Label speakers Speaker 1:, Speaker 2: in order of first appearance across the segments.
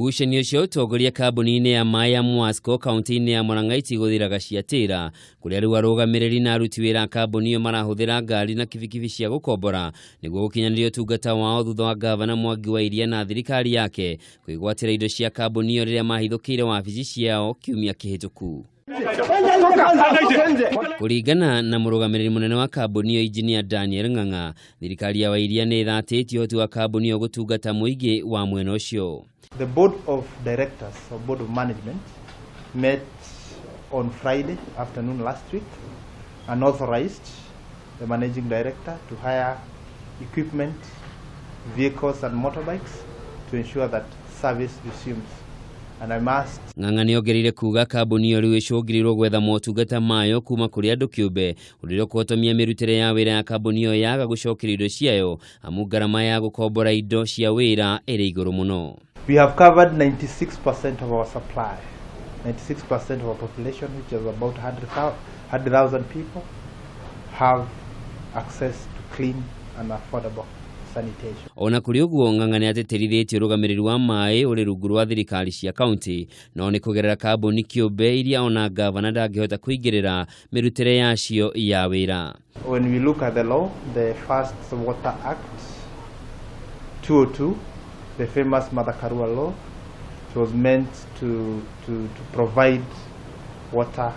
Speaker 1: Ngucanio cia ũtongoria kambuni-inĩ ya maĩ ya Mwasco kaunti-inĩ ya Murang'a itigũthiraga ciatĩra, kũrĩa rĩu arũgamĩrĩri na aruti wĩra a kambuni ĩyo marahũthĩra ngari na kibikibi cia gũkombora nĩguo gũkinyanĩria ũtungata wao thutha wa gavana Mwangi wa Iria na thirikari yake kwĩgwatĩra indo cia kambuni ĩyo rĩrĩa mahithũkĩire wabici ciao kiumia kĩhĩtũku. Kũringana na mũrũgamĩrĩri mũnene wa kambuni ĩyo Engineer Daniel Ng'ang'a, thirikari ya Wairia nĩ ĩthatĩtie ũhoti wa kambuni ĩyo gũtungata mũingĩ wa mwena ũcio.
Speaker 2: The board of directors or board of management met on Friday afternoon last week and authorized the managing director to hire equipment, vehicles and motorbikes to ensure that service resumes. And I must
Speaker 1: Ng'ang'a nĩ ongereire kuga kambuni ĩyo rĩu ĩcũngĩrĩirwo gwetha motungata mayo kuma kũrĩ andũ kĩũmbe, ũndũ ũrĩa ũkũhotomia mĩrutĩre ya wĩra ya kambuni ĩyo yaga gũcokerio indo ciayo, amu ngarama ya gũkombora indo cia wĩra ĩrĩ igũrũ mũno.
Speaker 2: We have covered 96% of our supply. 96% of our population, which is about 100,000 people, have access to clean and affordable sanitation.
Speaker 1: Ona kũrĩ ũguo, Ng'ang'a nĩ atĩtĩrithĩtie ũrũgamĩrĩri wa maĩ ũrĩ rungu rwa thirikari cia kaunti, no nĩ kũgerera kambuni kĩũmbe iria ona gavana ndangĩhota kũingĩrĩra mĩrutĩre yacio ya wĩra.
Speaker 2: When we look at the law, the first Water Act 202, the famous Martha Karua law, it was meant to provide water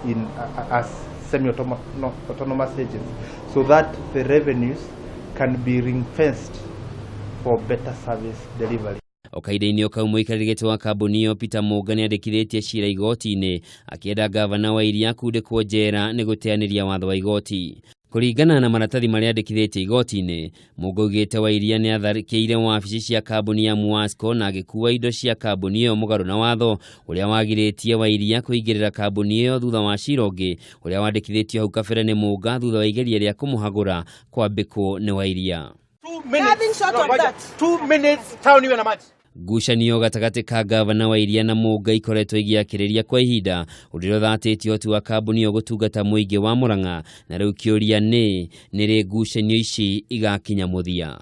Speaker 2: in as semi-autonomous agents so that the revenues can be ring-fenced for better service delivery.
Speaker 1: O kahinda-inĩ o kau, mũikarĩri gĩtĩ wa kambuni ĩyo Peter Mũnga nĩ andĩkithĩtie cira igoti-inĩ akĩenda gavana wa Iria akundĩkwo njera nĩ gũteanĩria watho wa igoti. Kũringana na maratathi marĩa andĩkithĩtie igoti-inĩ, Mũnga augĩte wa Iria nĩ atharĩkĩire wabici cia kambuni ya Muasco na agĩkua indo cia kambuni ĩyo mũgarũ na watho ũrĩa wagirĩtie wa Iria kũingĩrĩra kambuni ĩyo, thutha wa cira ũngĩ ũrĩa wandĩkithĩtio hau kabere nĩ Mũnga thutha wa igeria rĩa kũmũhagũra kwambĩkwo nĩ wa Iria.
Speaker 3: Nothing short of that.
Speaker 4: 2 minutes, town iwe na maji.
Speaker 1: Ngucanio gatagatĩ ka gavana wa Iria na Mũnga ikoretwo igĩakĩrĩria kwa ihinda, ũndũ ũrĩa ũthatĩtie ũhoti wa kambuni ĩyo gũtungata mũingĩ wa Murang'a, na rĩu kĩũria nĩ rĩ ngucanio ici igakinya mũthia.